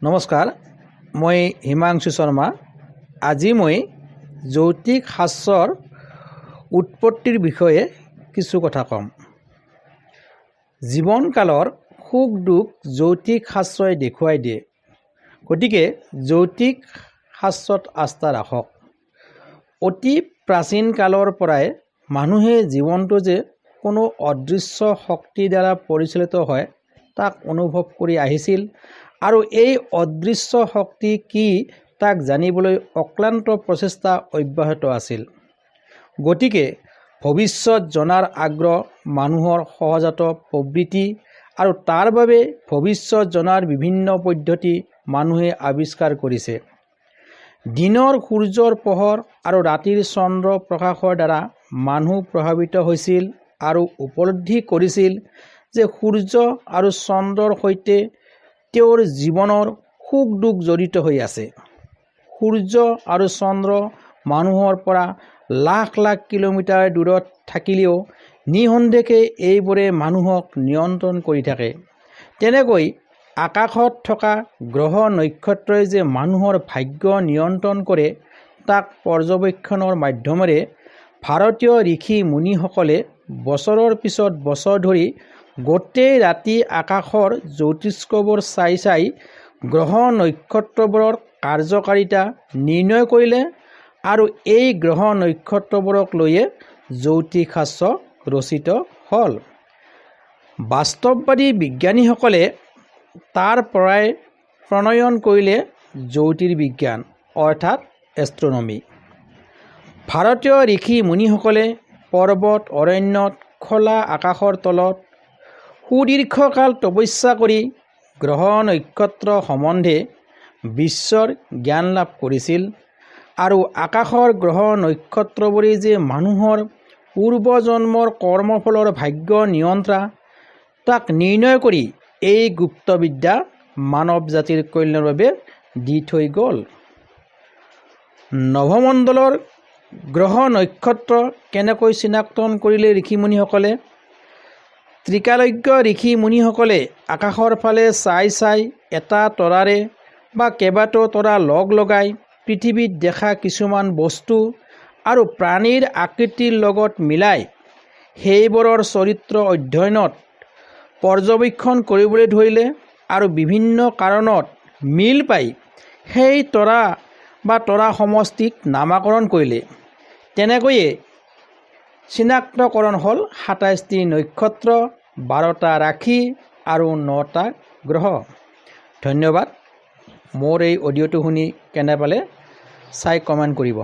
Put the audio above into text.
নমস্কাৰ, মই হিমাংশু শৰ্মা। আজি মই জ্যোতিষ শাস্ত্ৰৰ উৎপত্তিৰ বিষয়ে কিছু কথা ক'ম। জীৱনকালৰ সুখ দুখ জ্যোতিষ শাস্ত্ৰই দেখুৱাই দিয়ে, গতিকে জ্যোতিষ শাস্ত্ৰত আস্থা ৰাখক। অতি প্ৰাচীন কালৰ পৰাই মানুহে জীৱনটো যে কোনো অদৃশ্য শক্তিৰ দ্বাৰা পৰিচালিত হয় তাক অনুভৱ কৰি আহিছিল আৰু এই অদৃশ্য শক্তি কি তাক জানিবলৈ অক্লান্ত প্ৰচেষ্টা অব্যাহত আছিল। গতিকে ভৱিষ্যত জনাৰ আগ্ৰহ মানুহৰ সহজাত প্ৰবৃত্তি আৰু তাৰ বাবে ভৱিষ্যত জনাৰ বিভিন্ন পদ্ধতি মানুহে আৱিষ্কাৰ কৰিছে। দিনৰ সূৰ্যৰ পোহৰ আৰু ৰাতিৰ চন্দ্ৰ প্ৰকাশৰ দ্বাৰা মানুহ প্ৰভাৱিত হৈছিল আৰু উপলব্ধি কৰিছিল যে সূৰ্য আৰু চন্দ্ৰৰ সৈতে তেওঁৰ জীৱনৰ সুখ দুখ জড়িত হৈ আছে। সূৰ্য আৰু চন্দ্ৰ মানুহৰ পৰা লাখ লাখ কিলোমিটাৰ দূৰত থাকিলেও নিঃসন্দেহে এইবোৰে মানুহক নিয়ন্ত্ৰণ কৰি থাকে। তেনেকৈ আকাশত থকা গ্ৰহ নক্ষত্ৰই যে মানুহৰ ভাগ্য নিয়ন্ত্ৰণ কৰে তাক পৰ্যবেক্ষণৰ মাধ্যমেৰে ভাৰতীয় ঋষি মুনিসকলে বছৰৰ পিছত বছৰ ধৰি গোটেই ৰাতি আকাশৰ জ্যোতিষ্কবোৰ চাই চাই গ্ৰহ নক্ষত্ৰবোৰৰ কাৰ্যকাৰিতা নিৰ্ণয় কৰিলে আৰু এই গ্ৰহ নক্ষত্ৰবোৰক লৈয়ে জ্যোতিষশাস্ত্ৰ ৰচিত হ'ল। বাস্তৱবাদী বিজ্ঞানীসকলে তাৰ পৰাই প্ৰণয়ন কৰিলে জ্যোতিৰ্বিজ্ঞান অৰ্থাৎ এষ্ট্ৰনমি। ভাৰতীয় ঋষি মুনিসকলে পৰ্বত অৰণ্যত খোলা আকাশৰ তলত সুদীৰ্ঘকাল তপস্যা কৰি গ্ৰহ নক্ষত্ৰ সম্বন্ধে বিশ্বৰ জ্ঞান লাভ কৰিছিল আৰু আকাশৰ গ্ৰহ নক্ষত্ৰবোৰেই যে মানুহৰ পূৰ্বজন্মৰ কৰ্মফলৰ ভাগ্য নিয়ন্ত্ৰা তাক নিৰ্ণয় কৰি এই গুপ্তবিদ্যা মানৱ জাতিৰ কল্যাণৰ বাবে দি থৈ গ'ল। নভমণ্ডলৰ গ্ৰহ নক্ষত্ৰ কেনেকৈ চিনাক্তকৰণ কৰিলে ঋষিমুনিসকলে? ত্ৰিকালজ্ঞ ঋষি মুনিসকলে আকাশৰ ফালে চাই চাই এটা তৰাৰে বা কেইবাটাও তৰা লগ লগাই পৃথিৱীত দেখা কিছুমান বস্তু আৰু প্ৰাণীৰ আকৃতিৰ লগত মিলাই সেইবোৰৰ চৰিত্ৰ অধ্যয়নত পৰ্যবেক্ষণ কৰিবলৈ ধৰিলে আৰু বিভিন্ন কাৰণত মিল পাই সেই তৰা বা তৰা সমষ্টিক নামাকৰণ কৰিলে। তেনেকৈয়ে চিনাক্তকৰণ হ'ল 27টি নক্ষত্ৰ, 12টা ৰাশি আৰু 9টা গ্ৰহ। ধন্যবাদ। মোৰ এই অডিঅ'টো শুনি কেনে পালে চাই কমেণ্ট কৰিব।